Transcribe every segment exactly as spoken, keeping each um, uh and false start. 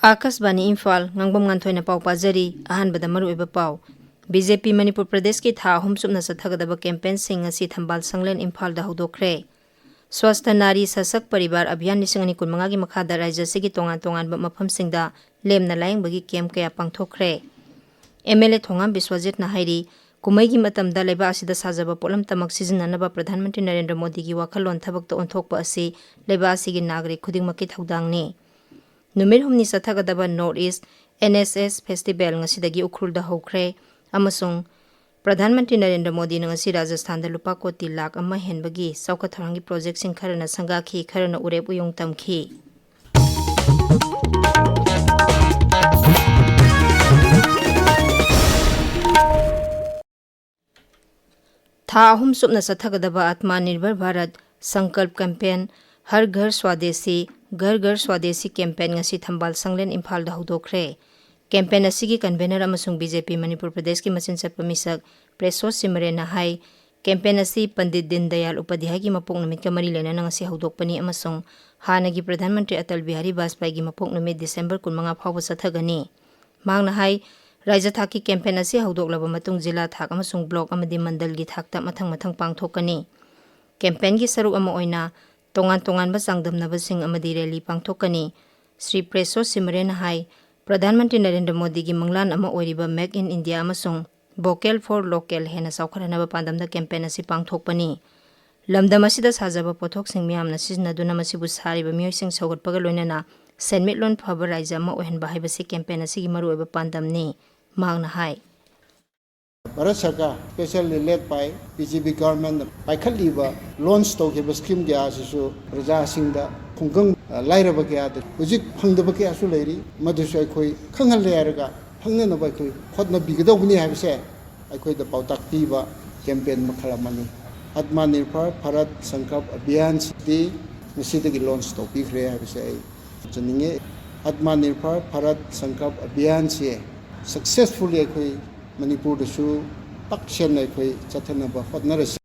ꯑꯥꯀꯥꯁꯕꯥꯅꯤ ꯏꯝꯐꯥꯜ, ꯉꯥꯡꯕꯝ ꯉꯥꯟꯊꯣꯏꯅ ꯄꯥꯎ ꯄꯥꯖꯔꯤ꯫ ꯑꯍꯥꯟꯕꯗ ꯃꯔꯨꯑꯣꯏꯕ ꯄꯥꯎ꯫ ꯕꯤ ꯖꯦ ꯄꯤ ꯃꯅꯤꯄꯨꯔ ꯄ꯭ꯔꯗꯦꯁꯀꯤ ꯊꯥ ꯑꯍꯨꯝ ꯆꯨꯞꯅ ꯆꯠꯊꯒꯗꯕ ꯀꯦꯝꯄꯦꯟꯁꯤꯡ ꯉꯁꯤ ꯊꯝꯕꯥꯜ ꯁꯪꯂꯦꯟ ꯏꯝꯐꯥꯜꯗ ꯍꯧꯗꯣꯛꯈ꯭ꯔꯦ꯫ ꯁ꯭ꯋꯥꯁꯊ ꯅꯥꯔꯤ ꯁꯁꯛ ꯄꯔꯤꯕꯥꯔ ꯑꯚꯤꯌꯥꯟ ꯂꯤꯁꯤꯡ ꯑꯅꯤ ꯀꯨꯟꯃꯉꯥꯒꯤ ꯃꯈꯥꯗ ꯔꯥꯖ꯭ꯌ ꯑꯁꯤꯒꯤ ꯇꯣꯉꯥꯟ ꯇꯣꯉꯥꯟꯕ ꯃꯐꯝꯁꯤꯡꯗ ꯂꯦꯝꯅ ꯂꯥꯌꯦꯡꯕꯒꯤ ꯀꯦꯝꯞ ꯀꯌꯥ ꯄꯥꯡꯊꯣꯛꯈ꯭ꯔꯦ꯫ ꯑꯦꯝ ꯑꯦꯜ ꯑꯦ ꯊꯣꯉꯥꯝ ꯕꯤꯁ꯭ꯋꯖꯤꯠꯅ ꯍꯥꯏꯔꯤ, ꯀꯨꯝꯍꯩꯒꯤ ꯃꯇꯝꯗ ꯂꯩꯕꯥꯛ ꯑꯁꯤꯗ ꯁꯥꯖꯕ ꯄꯣꯠꯂꯝꯇꯃꯛ ꯁꯤꯖꯤꯟꯅꯅꯕ ꯄ꯭ꯔꯙꯥꯟ ꯃꯟꯇ꯭ꯔꯤ ꯅꯔꯦꯟꯗ꯭ꯔ ꯃꯣꯗꯤꯒꯤ ꯋꯥꯈꯜꯂꯣꯟ ꯊꯕꯛꯇ ꯑꯣꯟꯊꯣꯛꯄ ꯑꯁꯤ ꯂꯩꯕꯥꯛ ꯑꯁꯤꯒꯤ ꯅꯥꯒꯔꯤꯛ ꯈꯨꯗꯤꯡꯃꯛꯀꯤ ꯊꯧꯗꯥꯡꯅꯤ꯫ ꯅꯨꯃꯤꯠ ꯍꯨꯝꯅꯤ ꯆꯠꯊꯒꯗꯕ north east N S S festival ꯉꯁꯤꯗꯒꯤ ꯎꯈ꯭ꯔꯨꯜꯗ ꯍꯧꯈ꯭ꯔꯦ ꯑꯃꯁꯨꯡ ꯄ꯭ꯔꯙꯥꯟ ꯃꯟꯇ꯭ꯔꯤ ꯅꯔꯦꯟꯗ꯭ꯔ ꯃꯣꯗꯤꯅ ꯉꯁꯤ ꯔꯥꯖꯁꯊꯥꯟꯗ ꯂꯨꯄꯥ ꯀꯣꯇꯤ ꯂꯥꯈ ꯑꯃ ꯍꯦꯟꯕꯒꯤ ꯆꯥꯎꯈꯠ ꯊꯧꯔꯥꯡꯒꯤ ꯄ꯭ꯔꯣꯖꯦꯛꯁꯤꯡ ꯈꯔꯅ ꯁꯪꯒꯥꯈꯤ, ꯈꯔꯅ ꯎꯔꯦꯞ ꯎꯌꯨꯡ ꯇꯝꯈꯤ꯫ ꯊꯥ ꯑꯍꯨꯝ ꯆꯨꯞꯅ ꯆꯠꯊꯒꯗꯕ ꯑꯥꯇꯃꯥ ꯅꯤꯔꯚꯔ ꯚꯥꯔꯠ ꯁꯪꯀꯜꯞ ꯀꯦꯝꯄꯦꯟ, ꯍꯔ ꯘꯔ ꯁ꯭ꯋꯥꯗꯦꯁꯤ, ꯘꯔ ꯘꯔ ꯁ꯭ꯋꯥꯗꯦꯁꯤ ꯀꯦꯝꯄꯦꯟ ꯉꯁꯤ ꯊꯝꯕꯥꯜ ꯁꯪꯂꯦꯟ ꯏꯝꯐꯥꯜꯗ ꯍꯧꯗꯣꯛꯈ꯭ꯔꯦ꯫ ꯀꯦꯝꯄꯦꯟ ꯑꯁꯤꯒꯤ ꯀꯟꯚꯦꯅꯔ ꯑꯃꯁꯨꯡ ꯕꯤ ꯖꯦ ꯄꯤ ꯃꯅꯤꯄꯨꯔ ꯄ꯭ꯔꯗꯦꯁꯀꯤ ꯃꯆꯤꯟ ꯆꯠꯄ ꯃꯤꯁꯛ ꯄ꯭ꯔꯦꯁꯣ ꯁꯤꯃꯔꯦꯟꯅ ꯍꯥꯏ, ꯀꯦꯝꯄꯦꯟ ꯑꯁꯤ ꯄꯟꯗꯤꯠ ꯗꯤꯟ ꯗꯌꯥꯜ ꯎꯄꯥꯙ꯭ꯌꯥꯌꯒꯤ ꯃꯄꯣꯛ ꯅꯨꯃꯤꯠꯀ ꯃꯔꯤ ꯂꯩꯅꯅ ꯉꯁꯤ ꯍꯧꯗꯣꯛꯄꯅꯤ ꯑꯃꯁꯨꯡ ꯍꯥꯟꯅꯒꯤ ꯄ꯭ꯔꯙꯥꯟ ꯃꯟꯇ꯭ꯔꯤ ꯑꯇꯜ ꯕꯤꯍꯥꯔꯤ ꯕꯥꯖꯄꯥꯏꯒꯤ ꯃꯄꯣꯛ ꯅꯨꯃꯤꯠ ꯗꯤꯁꯦꯝꯕꯔ ꯀꯨꯟꯃꯉꯥ ꯐꯥꯎꯕ ꯆꯠꯊꯒꯅꯤ꯫ ꯃꯍꯥꯛꯅ ꯍꯥꯏ, ꯔꯥꯖ꯭ꯌ ꯊꯥꯛꯀꯤ ꯀꯦꯝꯄꯦꯟ ꯑꯁꯤ ꯍꯧꯗꯣꯛꯂꯕ ꯃꯇꯨꯡ ꯖꯤꯂꯥ ꯊꯥꯛ ꯑꯃꯁꯨꯡ ꯕ꯭ꯂꯣꯛ ꯑꯃꯗꯤ ꯃꯟꯗꯜꯒꯤ ꯊꯥꯛꯇ ꯃꯊꯪ ꯃꯊꯪ ꯄꯥꯡꯊꯣꯛꯀꯅꯤ꯫ ꯀꯦꯝꯄꯦꯟꯒꯤ ꯁꯔꯨꯛ ꯑꯃ ꯑꯣꯏꯅ ꯇꯣꯉꯥꯟ ꯇꯣꯉꯥꯟꯕ ꯆꯥꯡꯗꯝꯅꯕꯁꯤꯡ ꯑꯃꯗꯤ ꯔꯦꯂꯤ ꯄꯥꯡꯊꯣꯛꯀꯅꯤ꯫ ꯁ꯭ꯔꯤ ꯄ꯭ꯔꯦꯁꯣ ꯁꯤꯃꯔꯦꯟꯅ ꯍꯥꯏ, ꯄ꯭ꯔꯙꯥꯟ ꯃꯟꯇ꯭ꯔꯤ ꯅꯔꯦꯟꯗ꯭ꯔ ꯃꯣꯗꯤꯒꯤ ꯃꯪꯂꯥꯟ ꯑꯃ ꯑꯣꯏꯔꯤꯕ Make in India ꯑꯃꯁꯨꯡ Vocal for Local ꯍꯦꯟꯅ ꯆꯥꯎꯈꯠꯍꯟꯅꯕ ꯄꯥꯟꯗꯝꯗ ꯀꯦꯝꯄꯦꯟ ꯑꯁꯤ ꯄꯥꯡꯊꯣꯛꯄꯅꯤ꯫ ꯂꯝꯗꯝ ꯑꯁꯤꯗ ꯁꯥꯖꯕ ꯄꯣꯠꯊꯣꯛꯁꯤꯡ ꯃꯤꯌꯥꯝꯅ ꯁꯤꯖꯤꯟꯅꯗꯨꯅ ꯃꯁꯤꯕꯨ ꯁꯥꯔꯤꯕ ꯃꯤꯑꯣꯏꯁꯤꯡ ꯁꯧꯒꯠꯄꯒ ꯂꯣꯏꯅꯅ ꯁꯦꯟꯃꯤꯠꯂꯣꯟ ꯐꯕ ꯔꯥꯖ꯭ꯌ ꯑꯃ ꯑꯣꯏꯍꯟꯕ ꯍꯥꯏꯕꯁꯤ ꯀꯦꯝꯄꯦꯟ ꯑꯁꯤꯒꯤ ꯃꯔꯨꯑꯣꯏꯕ ꯄꯥꯟꯗꯝꯅꯤ꯫ ꯃꯍꯥꯛꯅ ꯍꯥꯏ, ꯚꯥꯔꯠ ꯁꯔꯀꯥꯔ, specially led by B J P government ꯅ ꯄꯥꯏꯈꯠꯂꯤꯕ, ꯂꯣꯟꯁ ꯇꯧꯈꯤꯕ ꯁ꯭ꯀꯤꯝ ꯀꯌꯥ ꯑꯁꯤꯁꯨ ꯄ꯭ꯔꯖꯥꯁꯤꯡꯗ, ꯈꯨꯡꯒꯪ, ꯑ, ꯂꯥꯏꯔꯕ ꯀꯌꯥꯗ ꯍꯧꯖꯤꯛ ꯐꯪꯗꯕ ꯀꯌꯥꯁꯨ ꯂꯩꯔꯤ, ꯃꯗꯨꯁꯨ ꯑꯩꯈꯣꯏ ꯈꯪꯍꯜꯂꯦ ꯍꯥꯏꯔꯒ ꯐꯪꯅꯅꯕ ꯑꯩꯈꯣꯏ ꯍꯣꯠꯅꯕꯤꯒꯗꯧꯕꯅꯤ ꯍꯥꯏꯕꯁꯦ ꯑꯩꯈꯣꯏꯗ ꯄꯥꯎꯇꯥꯛ ꯄꯤꯕ ꯀꯦꯝꯄꯦꯟ ꯃꯈꯜ ꯑꯃꯅꯤ꯫ ꯑꯥꯇꯃꯥ ꯅꯤꯔꯚꯔ ꯚꯥꯔꯠ ꯁꯪꯀꯜꯞ ꯑꯚꯤꯌꯥꯟꯁꯤꯗꯤ ꯉꯁꯤꯗꯒꯤ ꯂꯣꯟꯁ ꯇꯧꯕꯤꯈ꯭ꯔꯦ ꯍꯥꯏꯕꯁꯦ ꯑꯩ ꯍꯥꯏꯖꯅꯤꯡꯉꯤ꯫ ꯑꯥꯇꯃꯥ ꯅꯤꯔꯚꯔ ꯚꯥꯔꯠ ꯁꯪꯀꯜꯞ ꯑꯚꯤꯌꯥꯟꯁꯦ ꯁꯛꯁꯦꯁꯐꯨꯜꯂꯤ ꯑꯩꯈꯣꯏ ꯃꯅꯤꯄꯨꯔꯗꯁꯨ ꯄꯥꯛ ꯁꯟꯅ ꯑꯩꯈꯣꯏ ꯆꯠꯊꯅꯕ ꯍꯣꯠꯅꯔꯁꯤ꯫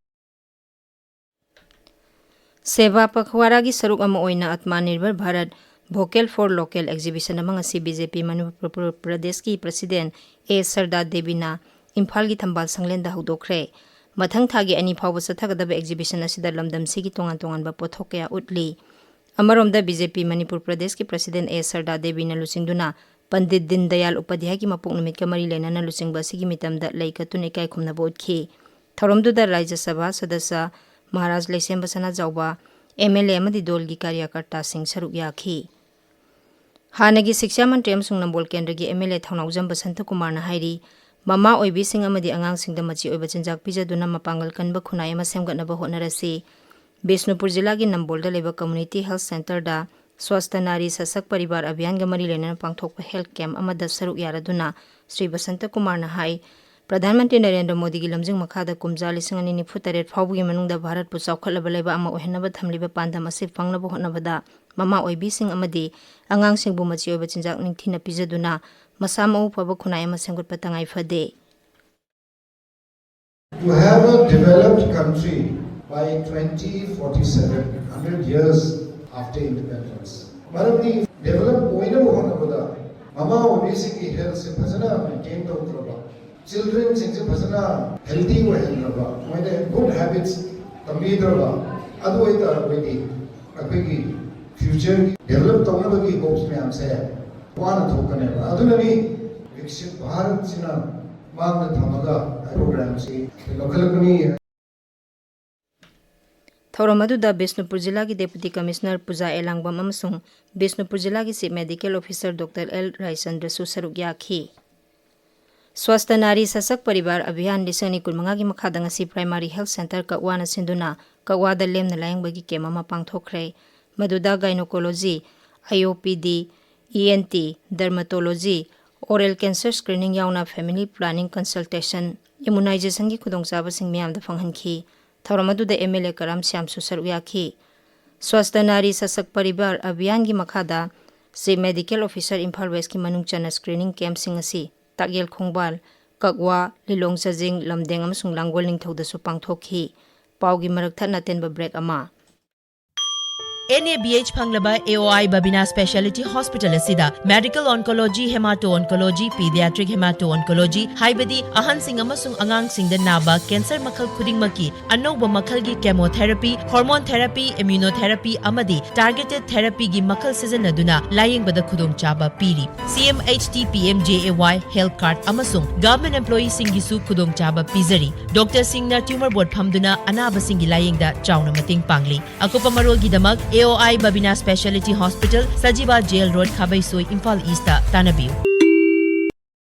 ꯁꯦꯕꯥ ꯄꯈꯋꯥꯔꯥꯒꯤ ꯁꯔꯨꯛ ꯑꯃ ꯑꯣꯏꯅ ꯑꯥꯇꯃꯥ Nirbhar Bharat Vocal for Local exhibition ꯑꯃ ꯉꯁꯤ ꯕꯤ ꯖꯦ ꯄꯤ ꯃꯅꯤꯄꯨꯔ ꯄ꯭ꯔꯗꯦꯁꯀꯤ president ꯑꯦ ꯁꯔꯗꯥ ꯗꯦꯕꯤꯅ ꯏꯝꯐꯥꯜꯒꯤ ꯊꯝꯕꯥꯜ ꯁꯪꯂꯦꯟꯗ ꯍꯧꯗꯣꯛꯈ꯭ꯔꯦ꯫ ꯃꯊꯪ ꯊꯥꯒꯤ ꯑꯅꯤ ꯐꯥꯎꯕ ꯆꯠꯊꯒꯗꯕ exhibition ꯑꯁꯤꯗ ꯂꯝꯗꯝꯁꯤꯒꯤ ꯇꯣꯉꯥꯟ ꯇꯣꯉꯥꯟꯕ ꯄꯣꯠꯊꯣꯛ ꯀꯌꯥ ꯎꯠꯂꯤ꯫ ꯑꯃꯔꯣꯝꯗ, ꯕꯤ ꯖꯦ ꯄꯤ ꯃꯅꯤꯄꯨꯔ ꯄ꯭ꯔꯗꯦꯁꯀꯤ president ꯑꯦ ꯁꯔꯗꯥ ꯗꯦꯕꯤꯅ ꯂꯨꯆꯤꯡꯗꯨꯅ ꯄꯟꯗꯤꯠ ꯗꯤꯟ ꯗꯌꯥꯜ ꯎꯄꯥꯙ꯭ꯌꯥꯌꯒꯤ ꯃꯄꯣꯛ ꯅꯨꯃꯤꯠꯀ ꯃꯔꯤ ꯂꯩꯅꯅ ꯂꯨꯆꯤꯡꯕ ꯑꯁꯤꯒꯤ ꯃꯤꯇꯝꯗ ꯂꯩ ꯀꯠꯇꯨꯅ ꯏꯀꯥꯏ ꯈꯨꯝꯅꯕ ꯎꯠꯈꯤ꯫ ꯊꯧꯔꯝꯗꯨꯗ ꯔꯥꯖ꯭ꯌ ꯁꯚꯥ ꯁꯗꯁ꯭ꯌ ꯃꯍꯥꯔꯥꯖ ꯂꯩꯁꯦꯝꯕ ꯁꯅꯥꯖꯥꯎꯕ, ꯑꯦꯝ ꯑꯦꯜ ꯑꯦ ꯑꯃꯗꯤ ꯗꯣꯜꯒꯤ ꯀꯥꯔꯌꯀꯔꯇꯥꯁꯤꯡ ꯁꯔꯨꯛ ꯌꯥꯈꯤ꯫ ꯍꯥꯟꯅꯒꯤ ꯁꯤꯛꯁꯥ ꯃꯟꯇ꯭ꯔꯤ ꯑꯃꯁꯨꯡ ꯅꯝꯕꯣꯜ ꯀꯦꯟꯗ꯭ꯔꯒꯤ ꯑꯦꯝ ꯑꯦꯜ ꯑꯦ ꯊꯧꯅꯥꯎꯖꯝ ꯕꯁꯟꯇ ꯀꯨꯃꯥꯔꯅ ꯍꯥꯏꯔꯤ, ꯃꯃꯥ ꯑꯣꯏꯕꯤꯁꯤꯡ ꯑꯃꯗꯤ ꯑꯉꯥꯡꯁꯤꯡꯗ ꯃꯆꯤ ꯑꯣꯏꯕ ꯆꯤꯟꯖꯥꯛ ꯄꯤꯖꯗꯨꯅ ꯃꯄꯥꯡꯒꯜ ꯀꯟꯕ ꯈꯨꯟꯅꯥꯏ ꯑꯃ ꯁꯦꯝꯒꯠꯅꯕ ꯍꯣꯠꯅꯔꯁꯤ꯫ ꯕꯤꯁꯅꯨꯄꯨꯔ ꯖꯤꯂꯥꯒꯤ ꯅꯝꯕꯣꯜꯗ ꯂꯩꯕ Community Health Centreꯗ ꯁ꯭ꯋꯥꯁꯊ ꯅꯥꯔꯤ ꯁꯁꯛ ꯄꯔꯤꯕꯥꯔ ꯑꯚꯤꯌꯥꯟꯒ ꯃꯔꯤ ꯂꯩꯅꯅ ꯄꯥꯡꯊꯣꯛꯄ health camp ꯑꯃꯗ ꯁꯔꯨꯛ ꯌꯥꯔꯗꯨꯅ ꯁ꯭ꯔꯤ ꯕꯁꯟꯇ ꯀꯨꯃꯥꯔꯅ ꯍꯥꯏ, ꯄ꯭ꯔꯙꯥꯟ ꯃꯟꯇ꯭ꯔꯤ ꯅꯔꯦꯟꯗ꯭ꯔ ꯃꯣꯗꯤꯒꯤ ꯂꯝꯖꯤꯡ ꯃꯈꯥꯗ ꯀꯨꯝꯖꯥ ꯂꯤꯁꯤꯡ ꯑꯅꯤ ꯅꯤꯐꯨ ꯇꯔꯦꯠ ꯐꯥꯎꯕꯒꯤ ꯃꯅꯨꯡꯗ ꯚꯥꯔꯠꯄꯨ ꯆꯥꯎꯈꯠꯂꯕ ꯂꯩꯕꯥꯛ ꯑꯃ ꯑꯣꯏꯍꯟꯅꯕ ꯊꯝꯂꯤꯕ ꯄꯥꯟꯗꯝ ꯑꯁꯤ ꯐꯪꯅꯕ ꯍꯣꯠꯅꯕꯗ ꯃꯃꯥ ꯑꯣꯏꯕꯤꯁꯤꯡ ꯑꯃꯗꯤ ꯑꯉꯥꯡꯁꯤꯡꯕꯨ ꯃꯆꯤ ꯑꯣꯏꯕ ꯆꯤꯟꯖꯥꯛ ꯅꯤꯡꯊꯤꯅ ꯄꯤꯖꯗꯨꯅ ꯃꯁꯥ ꯃꯎ ꯐꯕ ꯈꯨꯟꯅꯥꯏ ꯑꯃ ꯁꯦꯝꯒꯠꯄ ꯇꯉꯥꯏ ꯐꯗꯦ꯫ To have a developed country by twenty forty-seven, hundred years after independence. ꯃꯔꯝꯗꯤ develop ꯑꯣꯏꯅꯕ ꯍꯣꯠꯅꯕꯗ ꯃꯃꯥ ꯑꯣꯏꯕꯤꯁꯤꯡꯒꯤ healthꯁꯦ ꯐꯖꯅ maintain ꯇꯧꯗ꯭ꯔꯕ, childrenꯁꯤꯡꯁꯦ ꯐꯖꯅ healthy ꯑꯣꯏꯍꯟꯗ꯭ꯔꯕ, ꯃꯣꯏꯗ good habits ꯇꯝꯕꯤꯗ꯭ꯔꯕ, ꯑꯗꯨ ꯑꯣꯏꯇꯥꯔꯒꯗꯤ ꯑꯩꯈꯣꯏꯒꯤ futureꯒꯤ develop ꯇꯧꯅꯕꯒꯤ hopes ꯃꯌꯥꯝꯁꯦ ꯋꯥꯅ ꯊꯣꯛꯀꯅꯦꯕ꯫ ꯑꯗꯨꯅꯅꯤ ꯕꯤꯛꯁꯤꯠ ꯚꯥꯔꯠꯁꯤꯅ ꯃꯥꯡꯗ ꯊꯝꯃꯒ programꯁꯤ ꯂꯧꯈꯠꯂꯛꯄꯅꯤ꯫ ꯊꯧꯔꯝ ꯑꯗꯨꯗ ꯕꯤꯁꯅꯨꯄꯨꯔ ꯖꯤꯂꯥꯒꯤ Deputy Commissioner ꯄꯨꯖꯥ ꯑꯦꯂꯥꯡꯕꯝ ꯑꯃꯁꯨꯡ ꯕꯤꯁꯅꯨꯄꯨꯔ ꯖꯤꯂꯥꯒꯤ Chief Medical Officer Doctor L ꯔꯥꯏꯆꯟꯗ꯭ꯔꯁꯨ ꯁꯔꯨꯛ ꯌꯥꯈꯤ꯫ ꯁ꯭ꯋꯥꯁꯊ ꯅꯥꯔꯤ ꯁꯁꯛ ꯄꯔꯤꯕꯥꯔ ꯑꯚꯤꯌꯥꯟ ꯂꯤꯁꯤꯡ ꯑꯅꯤ ꯀꯨꯟꯃꯉꯥꯒꯤ ꯃꯈꯥꯗ ꯉꯁꯤ Primary Health Centre ꯀꯛꯋꯥꯅ ꯁꯤꯟꯗꯨꯅ ꯀꯛꯋꯥꯗ ꯂꯦꯝꯅ ꯂꯥꯌꯦꯡꯕꯒꯤ camp ꯑꯃ ꯄꯥꯡꯊꯣꯛꯈ꯭ꯔꯦ꯫ ꯃꯗꯨꯗ gynecology, I O P D, E N T, dermatology, oral cancer screening ꯌꯥꯎꯅ family planning consultation, immunizationꯒꯤ ꯈꯨꯗꯣꯡꯆꯥꯕꯁꯤꯡ ꯃꯤꯌꯥꯝꯗ ꯐꯪꯍꯟꯈꯤ꯫ ꯊꯧꯔꯝ ꯑꯗꯨꯗ ꯑꯦꯝ ꯑꯦꯜ ꯑꯦ ꯀꯔꯥꯝ ꯁ꯭ꯌꯥꯝꯁꯨ ꯁꯔꯨꯛ ꯌꯥꯈꯤ꯫ ꯁ꯭ꯋꯥꯁꯊ ꯅꯥꯔꯤ ꯁꯁꯛ ꯄꯔꯤꯕꯥꯔ ꯑꯚꯤꯌꯥꯟꯒꯤ ꯃꯈꯥꯗ Chief Medical Officer ꯏꯝꯐꯥꯜ ꯋꯦꯁꯀꯤ ꯃꯅꯨꯡ ꯆꯟꯅ screening campꯁꯤꯡ ꯑꯁꯤ ꯇꯥꯛꯌꯦꯜ ꯈꯣꯡꯕꯥꯜ, ꯀꯛꯋꯥ, ꯂꯤꯂꯣꯡ ꯆꯥꯖꯤꯡ, ꯂꯝꯗꯦꯡ ꯑꯃꯁꯨꯡ ꯂꯥꯡꯒꯣꯜ ꯅꯤꯡꯊꯧꯗꯁꯨ ꯄꯥꯡꯊꯣꯛꯈꯤ꯫ ꯄꯥꯎꯒꯤ ꯃꯔꯛ ꯊꯠꯅ ꯑꯇꯦꯟꯕ break ꯑꯃ꯫ NABH ꯐꯪꯂꯕ AOI Babina Speciality Hospital ꯑꯁꯤꯗ Medical Oncology, Hemato-Oncology, Pediatric Hemato-Oncology, ꯍꯥꯏꯕꯗꯤ ꯑꯍꯟꯁꯤꯡ ꯑꯃꯁꯨꯡ ꯑꯉꯥꯡꯁꯤꯡꯗ ꯅꯥꯕ cancer ꯃꯈꯜ ꯈꯨꯗꯤꯡꯃꯛꯀꯤ ꯑꯅꯧꯕ ꯃꯈꯜꯒꯤ chemotherapy, hormone therapy, immunotherapy ꯑꯃꯗꯤ targeted therapyꯒꯤ ꯃꯈꯜ ꯁꯤꯖꯤꯟꯅꯗꯨꯅ ꯂꯥꯌꯦꯡꯕꯗ ꯈꯨꯗꯣꯡꯆꯥꯕ ꯄꯤꯔꯤ꯫ CMHT PMJAY health card ꯑꯃꯁꯨꯡ government employeeꯁꯤꯡꯒꯤꯁꯨ ꯈꯨꯗꯣꯡꯆꯥꯕ ꯄꯤꯖꯔꯤ꯫ ꯗꯣꯛꯇꯔꯁꯤꯡꯅ tumor board ꯐꯝꯗꯨꯅ ꯑꯅꯥꯕꯁꯤꯡꯒꯤ ꯂꯥꯌꯦꯡꯗ ꯆꯥꯎꯅ ꯃꯇꯦꯡ ꯄꯥꯡꯂꯤ꯫ ꯑꯀꯨꯞꯄ ꯃꯔꯣꯜꯒꯤꯗꯃꯛ AOI Babina Speciality Hospital, Sajiwa Jail Road, ꯈꯥꯕꯩꯁꯣꯏ, Imphal Eastꯇ ꯇꯥꯟꯅꯕꯤꯌꯨ꯫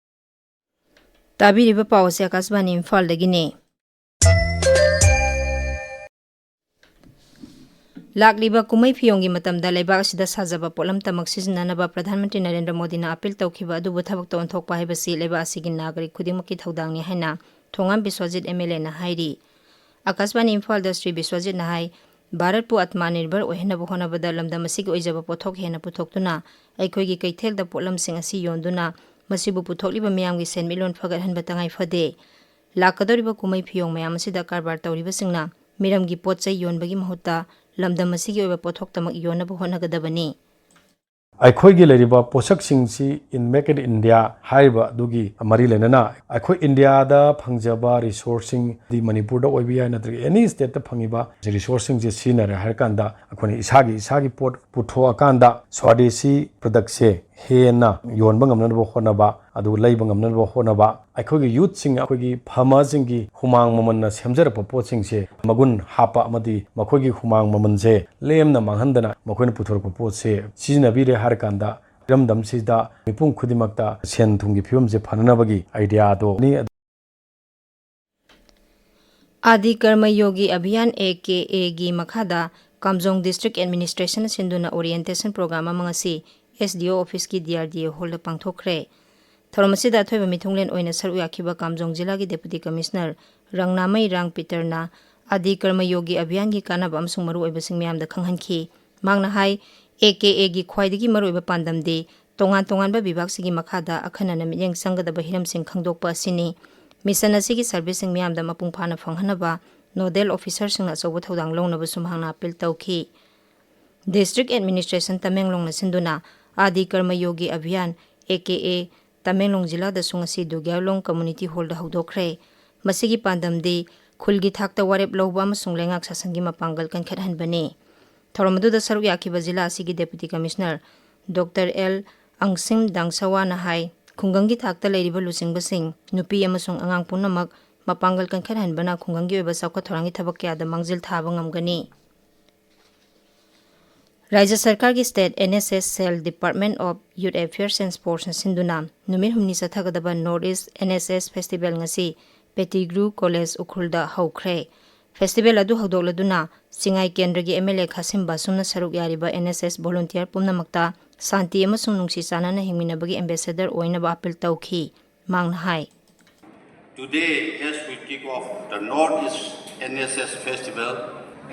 ꯇꯥꯕꯤꯔꯤꯕ ꯄꯥꯎ ꯑꯁꯤ ꯑꯀꯥꯁꯕꯥꯅꯤ ꯏꯝꯐꯥꯜꯗꯒꯤꯅꯤ꯫ ꯂꯥꯛꯂꯤꯕ ꯀꯨꯝꯍꯩ ꯐꯤꯌꯣꯡꯒꯤ ꯃꯇꯝꯗ ꯂꯩꯕꯥꯛ ꯑꯁꯤꯗ ꯁꯥꯖꯕ ꯄꯣꯠꯂꯝꯇꯃꯛ ꯁꯤꯖꯤꯟꯅꯅꯕ ꯄ꯭ꯔꯙꯥꯟ ꯃꯟꯇ꯭ꯔꯤ ꯅꯔꯦꯟꯗ꯭ꯔ ꯃꯣꯗꯤꯅ ꯑꯥꯄꯤꯜ ꯇꯧꯈꯤꯕ ꯑꯗꯨꯕꯨ ꯊꯕꯛꯇ ꯑꯣꯟꯊꯣꯛꯄ ꯍꯥꯏꯕꯁꯤ ꯂꯩꯕꯥꯛ ꯑꯁꯤꯒꯤ ꯅꯥꯒꯔꯤꯛ ꯈꯨꯗꯤꯡꯃꯛꯀꯤ ꯊꯧꯗꯥꯡꯅꯤ ꯍꯥꯏꯅ ꯊꯣꯉꯥꯝ ꯕꯤꯁ꯭ꯋꯖꯤꯠ MLAꯅ ꯍꯥꯏꯔꯤ꯫ ꯑꯀꯥꯁꯕꯥꯅꯤ ꯏꯝꯐꯥꯜꯗ ꯁ꯭ꯔꯤ ꯕꯤꯁ꯭ꯋꯖꯤꯠꯅ ꯍꯥꯏ, ꯚꯥꯔꯠꯄꯨ ꯑꯥꯇꯃꯅꯤꯔꯚꯔ ꯑꯣꯏꯍꯟꯅꯕ ꯍꯣꯠꯅꯕꯗ ꯂꯝꯗꯝ ꯑꯁꯤꯒꯤ ꯑꯣꯏꯖꯕ ꯄꯣꯠꯊꯣꯛ ꯍꯦꯟꯅ ꯄꯨꯊꯣꯛꯇꯨꯅ ꯑꯩꯈꯣꯏꯒꯤ ꯀꯩꯊꯦꯜꯗ ꯄꯣꯠꯂꯝꯁꯤꯡ ꯑꯁꯤ ꯌꯣꯟꯗꯨꯅ ꯃꯁꯤꯕꯨ ꯄꯨꯊꯣꯛꯂꯤꯕ ꯃꯤꯌꯥꯝꯒꯤ ꯁꯦꯟꯃꯤꯠꯂꯣꯟ ꯐꯒꯠꯍꯟꯕ ꯇꯉꯥꯏ ꯐꯗꯦ꯫ ꯂꯥꯛꯀꯗꯧꯔꯤꯕ ꯀꯨꯝꯍꯩ ꯐꯤꯌꯣꯡ ꯃꯌꯥꯝ ꯑꯁꯤꯗ ꯀꯔꯕꯥꯔ ꯇꯧꯔꯤꯕꯁꯤꯡꯅ ꯃꯤꯔꯝꯒꯤ ꯄꯣꯠ ꯆꯩ ꯌꯣꯟꯕꯒꯤ ꯃꯍꯨꯠꯇ ꯂꯝꯗꯝ ꯑꯁꯤꯒꯤ ꯑꯣꯏꯕ ꯄꯣꯠꯊꯣꯛꯇꯃꯛ ꯌꯣꯟꯅꯕ ꯍꯣꯠꯅꯒꯗꯕꯅꯤ꯫ ꯑꯩꯈꯣꯏꯒꯤ ꯂꯩꯔꯤꯕ ꯄꯣꯠꯁꯛꯁꯤꯡꯁꯤ in Make in India ꯍꯥꯏꯔꯤꯕ ꯑꯗꯨꯒꯤ ꯃꯔꯤ ꯂꯩꯅꯅ ꯑꯩꯈꯣꯏ ꯏꯟꯗꯤꯌꯥꯗ ꯐꯪꯖꯕ resourceꯁꯤꯡ, ꯗꯤ ꯃꯅꯤꯄꯨꯔꯗ ꯑꯣꯏꯕ ꯌꯥꯏ, ꯅꯠꯇ꯭ꯔꯒ any stateꯇ ꯐꯪꯉꯤꯕ resourceꯁꯤꯡꯁꯦ ꯁꯤꯖꯤꯟꯅꯔꯦ ꯍꯥꯏꯔ ꯀꯥꯟꯗ ꯑꯩꯈꯣꯏꯅ ꯏꯁꯥꯒꯤ, ꯏꯁꯥꯒꯤ ꯄꯣꯠ ꯄꯨꯊꯣꯛꯑꯀꯥꯟꯗ ꯁ꯭ꯋꯥꯗꯦꯁꯤ productꯁꯦ ꯍꯦꯟꯅ ꯌꯣꯟꯕ ꯉꯝꯅꯅꯕ ꯍꯣꯠꯅꯕ, ꯑꯗꯨꯒ ꯂꯩꯕ ꯉꯝꯅꯅꯕ ꯍꯣꯠꯅꯕ, ꯑꯩꯈꯣꯏꯒꯤ youthꯁꯤꯡ, ꯑꯩꯈꯣꯏꯒꯤ farmerꯁꯤꯡꯒꯤ ꯍꯨꯃꯥꯡ ꯃꯃꯜꯅ ꯁꯦꯝꯖꯔꯛꯄ ꯄꯣꯠꯁꯤꯡꯁꯦ ꯃꯒꯨꯟ ꯍꯥꯞꯄ ꯑꯃꯗꯤ ꯃꯈꯣꯏꯒꯤ ꯍꯨꯃꯥꯡ ꯃꯃꯜꯁꯦ ꯂꯦꯝꯅ ꯃꯥꯡꯍꯟꯗꯅ ꯃꯈꯣꯏꯅ ꯄꯨꯊꯣꯔꯛꯄ ꯄꯣꯠꯁꯦ ꯁꯤꯖꯤꯟꯅꯕꯤꯔꯦ ꯍꯥꯏꯔꯀꯥꯟꯗ ꯏꯔꯝꯗꯝꯁꯤꯗ ꯃꯤꯄꯨꯝ ꯈꯨꯗꯤꯡꯃꯛꯇ ꯁꯦꯟ ꯊꯨꯝꯒꯤ ꯐꯤꯕꯝꯁꯦ ꯐꯅꯅꯕꯒꯤ ideaꯗꯣꯅꯤ꯫ ꯑꯥꯗꯤ ꯀꯔꯃ ꯌꯣꯒꯤ ꯑꯚꯤꯌꯥꯟ, AKAꯒꯤ ꯃꯈꯥꯗ ꯀꯥꯝꯖꯣꯡ District Administration ꯁꯤꯟꯗꯨꯅ orientation program ꯑꯃ ꯉꯁꯤ SDO officeꯀꯤ DRDA hallꯗ ꯄꯥꯡꯊꯣꯛꯈ꯭ꯔꯦ꯫ ꯊꯧꯔꯝ ꯑꯁꯤꯗ ꯑꯊꯣꯏꯕ ꯃꯤꯊꯨꯡꯂꯦꯟ ꯑꯣꯏꯅ ꯁꯔꯨꯛ ꯌꯥꯈꯤꯕ ꯀꯥꯝꯖꯣꯡ ꯖꯤꯂꯥꯒꯤ Deputy Commissioner ꯔꯪꯅꯥꯃꯩ ꯔꯥꯡ ꯄꯤꯇꯔꯅ ꯑꯥꯗꯤ ꯀꯔꯃ ꯌꯣꯒꯤ ꯑꯚꯤꯌꯥꯟꯒꯤ ꯀꯥꯟꯅꯕ ꯑꯃꯁꯨꯡ ꯃꯔꯨꯑꯣꯏꯕꯁꯤꯡ ꯃꯤꯌꯥꯝꯗ ꯈꯪꯍꯟꯈꯤ꯫ ꯃꯍꯥꯛꯅ ꯍꯥꯏ, AKAꯒꯤ ꯈ꯭ꯋꯥꯏꯗꯒꯤ ꯃꯔꯨꯑꯣꯏꯕ ꯄꯥꯟꯗꯝꯗꯤ ꯇꯣꯉꯥꯟ ꯇꯣꯉꯥꯟꯕ ꯕꯤꯚꯥꯒꯁꯤꯡꯒꯤ ꯃꯈꯥꯗ ꯑꯈꯟꯅꯅ ꯃꯤꯠꯌꯦꯡ ꯆꯪꯒꯗꯕ ꯍꯤꯔꯝꯁꯤꯡ ꯈꯪꯗꯣꯛꯄ ꯑꯁꯤꯅꯤ꯫ Mission ꯑꯁꯤꯒꯤ serviceꯁꯤꯡ ꯃꯤꯌꯥꯝꯗ ꯃꯄꯨꯡ ꯐꯥꯅ ꯐꯪꯍꯟꯅꯕ nodal officerꯁꯤꯡꯅ ꯑꯆꯧꯕ ꯊꯧꯗꯥꯡ ꯂꯧꯅꯕꯁꯨ ꯃꯍꯥꯛꯅ appeal ꯇꯧꯈꯤ꯫ District Administration ꯇꯃꯦꯡꯂꯣꯡꯅ ꯁꯤꯟꯗꯨꯅ ꯑꯥꯗꯤ ꯀꯔꯃ ꯌꯣꯒꯤ ꯑꯚꯤꯌꯥꯟ, ꯑꯦ ꯀꯦ ꯑꯦ, ꯇꯃꯦꯡꯂꯣꯡ ꯖꯤꯂꯥꯗꯁꯨ ꯉꯁꯤ ꯗꯨꯒ꯭ꯌꯥꯂꯣꯡ Community Hallꯗ ꯍꯧꯗꯣꯛꯈ꯭ꯔꯦ꯫ ꯃꯁꯤꯒꯤ ꯄꯥꯟꯗꯝꯗꯤ ꯈꯨꯜꯒꯤ ꯊꯥꯛꯇ ꯋꯥꯔꯦꯞ ꯂꯧꯕ ꯑꯃꯁꯨꯡ ꯂꯩꯉꯥꯛ ꯁꯥꯁꯟꯒꯤ ꯃꯄꯥꯡꯒꯜ ꯀꯟꯈꯠꯍꯟꯕꯅꯤ꯫ ꯊꯧꯔꯝ ꯑꯗꯨꯗ ꯁꯔꯨꯛ ꯌꯥꯈꯤꯕ ꯖꯤꯂꯥ ꯑꯁꯤꯒꯤ Deputy Commissioner ꯗꯣꯛꯇꯔ ꯑꯦꯜ ꯑꯪꯁꯤꯝ ꯗꯥꯡꯁꯋꯥꯅ ꯍꯥꯏ, ꯈꯨꯡꯒꯪꯒꯤ ꯊꯥꯛꯇ ꯂꯩꯔꯤꯕ ꯂꯨꯆꯤꯡꯕꯁꯤꯡ, ꯅꯨꯄꯤ ꯑꯃꯁꯨꯡ ꯑꯉꯥꯡ ꯄꯨꯝꯅꯃꯛ ꯃꯄꯥꯡꯒꯜ ꯀꯟꯈꯠꯍꯟꯕꯅ ꯈꯨꯡꯒꯪꯒꯤ ꯑꯣꯏꯕ ꯆꯥꯎꯈꯠ ꯊꯧꯔꯥꯡꯒꯤ ꯊꯕꯛ ꯀꯌꯥꯗ ꯃꯥꯡꯖꯤꯜ ꯊꯥꯕ ꯉꯝꯒꯅꯤ꯫ ꯔꯥꯖ꯭ꯌ ꯁꯔꯀꯥꯔꯒꯤ State N S S Cell, Department of Youth Affairs and Sportsꯅ ꯁꯤꯟꯗꯨꯅ ꯅꯨꯃꯤꯠ ꯍꯨꯝꯅꯤ ꯆꯠꯊꯒꯗꯕ North East N S S Festival ꯉꯁꯤ Pettigrew College ꯎꯈ꯭ꯔꯨꯜꯗ ꯍꯧꯈ꯭ꯔꯦ꯫ Festival ꯑꯗꯨ ꯍꯧꯗꯣꯛꯂꯗꯨꯅ ꯆꯤꯡꯉꯥꯏ ꯀꯦꯟꯗ꯭ꯔꯒꯤ M L A ꯈꯥꯁꯤꯝ ꯕꯥꯁꯨꯝꯅ ꯁꯔꯨꯛ ꯌꯥꯔꯤꯕ N S S volunteer ꯄꯨꯝꯅꯃꯛꯇ ꯁꯥꯟꯇꯤ ꯑꯃꯁꯨꯡ ꯅꯨꯡꯁꯤ ꯆꯥꯟꯅꯅ ꯍꯤꯡꯃꯤꯟꯅꯕꯒꯤ ambassador ꯑꯣꯏꯅꯕ appeal ꯇꯧꯈꯤ꯫ ꯃꯍꯥꯛꯅ ꯍꯥꯏ, Today, as we kick off the North East N S S Festival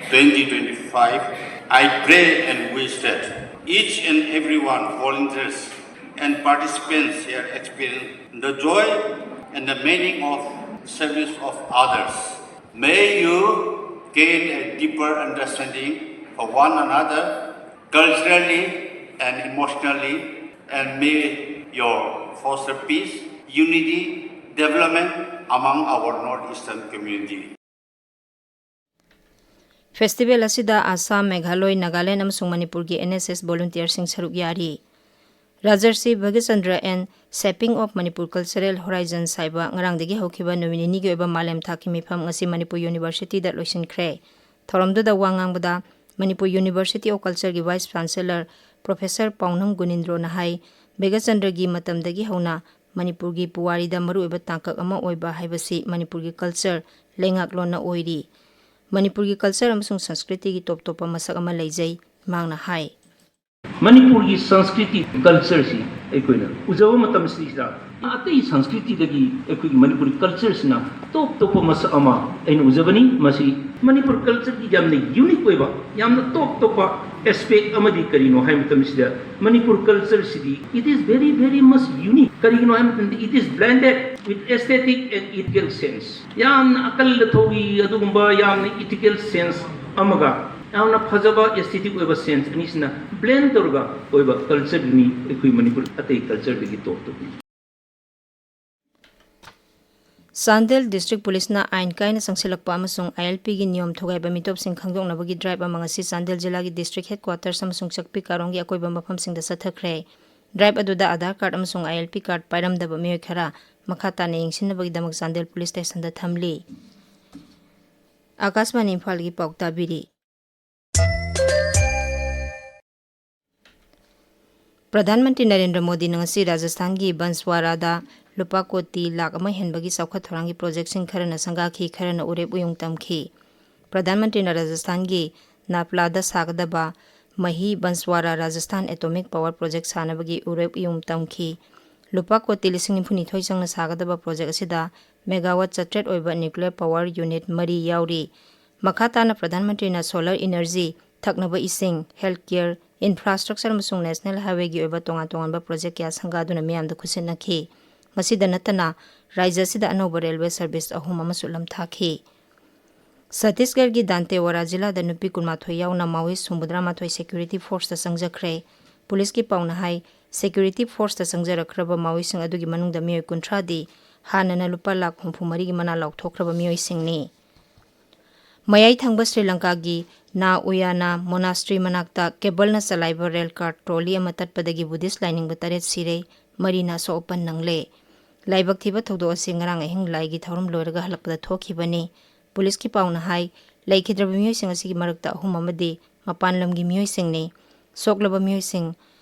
twenty twenty-five, I pray and wish that each and everyone, volunteers and participants here, experience the joy and the meaning of service of others. May you gain a deeper understanding of one another culturally and emotionally, and may your foster peace, unity, development among our Northeastern community. Festival ꯑꯁꯤꯗ ꯑꯁꯥꯝ, ꯃꯦꯘꯥꯂꯣꯏ, ꯅꯥꯒꯥꯂꯦꯟ ꯑꯃꯁꯨꯡ ꯃꯅꯤꯄꯨꯔꯒꯤ N S S volunteerꯁꯤꯡ ꯁꯔꯨꯛ ꯌꯥꯔꯤ꯫ ꯔꯥꯖꯔꯁꯤ ꯚꯒꯆꯟꯗ꯭ꯔ and Shaping of Manipur Cultural Horizons ꯍꯥꯏꯕ ꯉꯔꯥꯡꯗꯒꯤ ꯍꯧꯈꯤꯕ ꯅꯨꯃꯤꯠ ꯅꯤꯅꯤꯒꯤ ꯑꯣꯏꯕ ꯃꯥꯂꯦꯝ ꯊꯥꯛꯀꯤ ꯃꯤꯐꯝ ꯉꯁꯤ ꯃꯅꯤꯄꯨꯔ Universityꯗ ꯂꯣꯏꯁꯤꯟꯈ꯭ꯔꯦ꯫ ꯊꯧꯔꯝꯗꯨꯗ ꯋꯥ ꯉꯥꯡꯕꯗ Manipur University of Cultureꯒꯤ Vice Chancellor Professor ꯄꯥꯎꯅꯝ ꯒꯨꯅꯤꯟꯗ꯭ꯔꯣꯅ ꯍꯥꯏ, ꯚꯒꯆꯟꯗ꯭ꯔꯒꯤ ꯃꯇꯝꯗꯒꯤ ꯍꯧꯅ ꯃꯅꯤꯄꯨꯔꯒꯤ ꯄꯨꯋꯥꯔꯤꯗ ꯃꯔꯨꯑꯣꯏꯕ ꯇꯥꯡꯀꯛ ꯑꯃ ꯑꯣꯏꯕ ꯍꯥꯏꯕꯁꯤ ꯃꯅꯤꯄꯨꯔꯒꯤ culture, ꯂꯩꯉꯥꯛꯂꯣꯟꯅ ꯑꯣꯏꯔꯤ꯫ ꯃꯅꯤꯄꯨꯔꯒꯤ culture ꯑꯃꯁꯨꯡ ꯁꯪꯁꯀ꯭ꯔꯤꯇꯤꯒꯤ ꯇꯣꯞ ꯇꯣꯞꯄ ꯃꯁꯛ ꯑꯃ ꯂꯩꯖꯩ, ꯃꯍꯥꯛꯅ ꯍꯥꯏ꯫ ꯃꯅꯤꯄꯨꯔꯒꯤ ꯁꯪꯁꯀ꯭ꯔꯤꯇꯤ cultureꯁꯤ ꯑꯩꯈꯣꯏꯅ ꯎꯖꯕ ꯃꯇꯝꯁꯤꯗ ꯑꯇꯩ ꯁꯪꯁꯀ꯭ꯔꯤꯇꯤꯗꯒꯤ ꯑꯩꯈꯣꯏꯒꯤ ꯃꯅꯤꯄꯨꯔꯤ cultureꯁꯤꯅ ꯇꯣꯞ ꯇꯣꯞꯄ ꯃꯁꯛ ꯑꯃ ꯑꯩꯅ ꯎꯖꯕꯅꯤ꯫ ꯃꯁꯤ ꯃꯅꯤꯄꯨꯔ cultureꯒꯤ ꯌꯥꯝꯅ unique ꯑꯣꯏꯕ, ꯌꯥꯝꯅ ꯇꯣꯞ ꯇꯣꯞꯄ aspect ꯑꯃꯗꯤ ꯀꯔꯤꯅꯣ ꯍꯥꯏꯕ ꯃꯇꯝꯁꯤꯗ Manipur cultureꯁꯤꯗꯤ it is very, very much unique꯫ ꯀꯔꯤꯒꯤꯅꯣ ꯍꯥꯏꯕ ꯃꯇꯝꯗ it is blended with aesthetic and ethical sense꯫ ꯌꯥꯝꯅ ꯑꯀꯜ ꯑꯊꯧꯒꯤ ꯑꯗꯨꯒꯨꯝꯕ ꯌꯥꯝꯅ ethical sense ꯑꯃꯒ ꯌꯥꯝꯅ ꯐꯖꯕ ꯑꯦꯁꯊꯦꯇꯤꯛ ꯑꯣꯏꯕ ꯁꯦꯟꯁ ꯑꯅꯤꯁꯤꯅ ꯕ꯭ꯂꯦꯟ ꯇꯧꯔꯒ ꯑꯣꯏꯕ ꯀꯜꯆꯔꯗꯨꯅꯤ ꯑꯩꯈꯣꯏ ꯃꯅꯤꯄꯨꯔ ꯑꯇꯩ ꯀꯜꯆꯔꯗꯒꯤ ꯇꯣꯞ ꯇꯣꯞꯄꯤ꯫ ꯆꯥꯟꯗꯦꯜ ꯗꯤꯁꯇ꯭ꯔꯤꯛ ꯄꯨꯂꯤꯁꯅ ꯑꯥꯏꯟ ꯀꯥꯏꯅ ꯆꯪꯁꯤꯜꯂꯛꯄ ꯑꯃꯁꯨꯡ ꯑꯥꯏ ꯑꯦꯜ ꯄꯤꯒꯤ ꯅꯤꯌꯣꯝ ꯊꯨꯒꯥꯏꯕ ꯃꯤꯇꯣꯞꯁꯤꯡ ꯈꯪꯗꯣꯛꯅꯕꯒꯤ ꯗ꯭ꯔꯥꯏꯕ ꯑꯃ ꯉꯁꯤ ꯆꯥꯟꯗꯦꯜ ꯖꯤꯂꯥꯒꯤ ꯗꯤꯁꯇ꯭ꯔꯤꯛ ꯍꯦꯗꯀ꯭ꯋꯥꯇꯔꯁ ꯑꯃꯁꯨꯡ ꯆꯛꯄꯤ ꯀꯥꯔꯣꯡꯒꯤ ꯑꯀꯣꯏꯕ ꯃꯐꯝꯁꯤꯡꯗ ꯆꯠꯊꯈ꯭ꯔꯦ꯫ ꯗ꯭ꯔꯥꯏꯕ ꯑꯗꯨꯗ ꯑꯥꯙꯥꯔ ꯀꯥꯔꯗ ꯑꯃꯁꯨꯡ ꯑꯥꯏ ꯑꯦꯜ ꯄꯤ ꯀꯥꯔꯗ ꯄꯥꯏꯔꯝꯗꯕ ꯃꯤꯑꯣꯏ ꯈꯔ ꯃꯈꯥ ꯇꯥꯅ ꯌꯦꯡꯁꯤꯟꯅꯕꯒꯤꯗꯃꯛ ꯆꯥꯟꯗꯦꯜ ꯄꯨꯂꯤꯁ ꯁ꯭ꯇꯦꯁꯟꯗ ꯊꯝꯂꯤ꯫ ꯑꯥꯀꯥꯁꯕꯥꯅꯤ ꯏꯝꯐꯥꯜꯒꯤ ꯄꯥꯎ ꯇꯥꯕꯤꯔꯤ꯫ ꯄ꯭ꯔꯙꯥꯟ ꯃꯟꯇ꯭ꯔꯤ ꯅꯔꯦꯟꯗ꯭ꯔ ꯃꯣꯗꯤꯅ ꯉꯁꯤ ꯔꯥꯖꯁꯊꯥꯟꯒꯤ ꯕꯟꯁꯋꯥꯔꯥꯗ ꯂꯨꯄꯥ ꯀꯣꯇꯤ ꯂꯥꯈ ꯑꯃ ꯍꯦꯟꯕꯒꯤ ꯆꯥꯎꯈꯠ ꯊꯧꯔꯥꯡꯒꯤ ꯄ꯭ꯔꯣꯖꯦꯛꯁꯤꯡ ꯈꯔꯅ ꯁꯪꯒꯥꯈꯤ, ꯈꯔꯅ ꯎꯔꯦꯞ ꯎꯌꯨꯡ ꯇꯝꯈꯤ꯫ ꯄ꯭ꯔꯙꯥꯟ ꯃꯟꯇ꯭ꯔꯤꯅ ꯔꯥꯖꯁꯊꯥꯟꯒꯤ ꯅꯥꯄ꯭ꯂꯥꯗ ꯁꯥꯒꯗꯕ ꯃꯍꯤ ꯕꯟꯁꯋꯥꯔꯥ ꯔꯥꯖꯁꯊꯥꯟ ꯑꯦꯇꯣꯃꯤꯛ ꯄꯥꯋꯔ ꯄ꯭ꯔꯣꯖꯦꯛ ꯁꯥꯅꯕꯒꯤ ꯎꯔꯦꯞ ꯎꯌꯨꯡ ꯇꯝꯈꯤ꯫ ꯂꯨꯄꯥ ꯀꯣꯇꯤ ꯂꯤꯁꯤꯡ ꯅꯤꯐꯨꯅꯤꯊꯣꯏ ꯆꯪꯅ ꯁꯥꯒꯗꯕ ꯄ꯭ꯔꯣꯖꯦꯛ ꯑꯁꯤꯗ ꯃꯦꯒꯥꯋꯥꯠ ꯆꯥꯇ꯭ꯔꯦꯠ ꯑꯣꯏꯕ ꯅ꯭ꯌꯨꯀ꯭ꯂꯤꯌꯔ ꯄꯥꯋꯔ ꯌꯨꯅꯤꯠ ꯃꯔꯤ ꯌꯥꯎꯔꯤ꯫ ꯃꯈꯥ ꯇꯥꯅ ꯄ꯭ꯔꯙꯥꯟ ꯃꯟꯇ꯭ꯔꯤꯅ ꯁꯣꯂꯔ ꯏꯅꯔꯖꯤ, ꯊꯛꯅꯕ ꯏꯁꯤꯡ, ꯍꯦꯜꯊ ꯀꯦꯌꯔ, ꯏꯟꯐ꯭ꯔꯥꯁ꯭ꯇ꯭ꯔꯛꯆꯔ ꯑꯃꯁꯨꯡ ꯅꯦꯁꯅꯦꯜ ꯍꯥꯏꯋꯦꯒꯤ ꯑꯣꯏꯕ ꯇꯣꯉꯥꯟ ꯇꯣꯉꯥꯟꯕ ꯄ꯭ꯔꯣꯖꯦꯛ ꯀꯌꯥ ꯁꯪꯒꯥꯗꯨꯅ ꯃꯤꯌꯥꯝꯗ ꯈꯨꯠꯁꯤꯟꯅꯈꯤ꯫ ꯃꯁꯤꯗ ꯅꯠꯇꯅ ꯔꯥꯖ꯭ꯌ ꯑꯁꯤꯗ ꯑꯅꯧꯕ ꯔꯦꯜꯋꯦ ꯁꯔꯚꯤꯁ ꯑꯍꯨꯝ ꯑꯃꯁꯨ ꯂꯝꯊꯥꯈꯤ꯫ ꯁꯠꯇꯤꯁꯒꯔꯒꯤ ꯗꯥꯟꯇꯦꯋꯥꯔꯥ ꯖꯤꯂꯥꯗ ꯅꯨꯄꯤ ꯀꯨꯟꯃꯥꯊꯣꯏ ꯌꯥꯎꯅ ꯃꯥꯑꯣꯏꯁ ꯍꯨꯝꯐꯨꯇꯔꯥꯃꯥꯊꯣꯏ ꯁꯦꯀ꯭ꯌꯨꯔꯤꯇꯤ ꯐꯣꯔꯁꯇ ꯆꯪꯖꯈ꯭ꯔꯦ꯫ ꯄꯨꯂꯤꯁꯀꯤ ꯄꯥꯎꯅ ꯍꯥꯏ, ꯁꯦꯀ꯭ꯌꯨꯔꯤꯇꯤ ꯐꯣꯔꯁꯇ ꯆꯪꯖꯔꯛꯈ꯭ꯔꯕ ꯃꯥꯑꯣꯏꯁꯤꯡ ꯑꯗꯨꯒꯤ ꯃꯅꯨꯡꯗ ꯃꯤꯑꯣꯏ ꯀꯨꯟꯊ꯭ꯔꯥꯗꯤ ꯍꯥꯟꯅꯅ ꯂꯨꯄꯥ ꯂꯥꯈ ꯍꯨꯝꯐꯨ ꯃꯔꯤꯒꯤ ꯃꯅꯥ ꯂꯥꯎꯊꯣꯛꯈ꯭ꯔꯕ ꯃꯤꯑꯣꯏꯁꯤꯡꯅꯤ꯫ ꯃꯌꯥꯏ ꯊꯪꯕ ꯁ꯭ꯔꯤ ꯂꯪꯀꯥꯒꯤ ꯅꯥ ꯎꯌꯥꯅꯥ ꯃꯣꯅꯥꯁꯇ꯭ꯔꯤ ꯃꯅꯥꯛꯇ ꯀꯦꯕꯜꯅ ꯆꯂꯥꯏꯕ ꯔꯦꯜ ꯀꯥꯔ ꯇ꯭ꯔꯣꯂꯤ ꯑꯃ ꯇꯠꯄꯗꯒꯤ ꯕꯨꯙꯤꯁ ꯂꯥꯏꯅꯤꯡꯕ ꯇꯔꯦꯠ ꯁꯤꯔꯦ, ꯃꯔꯤꯅ ꯑꯁꯣꯛ ꯑꯄꯟ ꯅꯪꯂꯦ꯫ ꯂꯥꯏꯕꯛ ꯊꯤꯕ ꯊꯧꯗꯣꯛ ꯑꯁꯤ ꯉꯔꯥꯡ ꯑꯍꯤꯡ ꯂꯥꯏꯒꯤ ꯊꯧꯔꯝ ꯂꯣꯏꯔꯒ ꯍꯜꯂꯛꯄꯗ ꯊꯣꯛꯈꯤꯕꯅꯤ꯫ ꯄꯨꯂꯤꯁꯀꯤ ꯄꯥꯎꯅ ꯍꯥꯏ, ꯂꯩꯈꯤꯗ꯭ꯔꯕ ꯃꯤꯑꯣꯏꯁꯤꯡ ꯑꯁꯤꯒꯤ ꯃꯔꯛꯇ ꯑꯍꯨꯝ ꯑꯃꯗꯤ ꯃꯄꯥꯟ ꯂꯝꯒꯤ ꯃꯤꯑꯣꯏꯁꯤꯡꯅꯤ꯫ ꯁꯣꯛꯂꯕ ꯃꯤꯑꯣꯏꯁꯤꯡ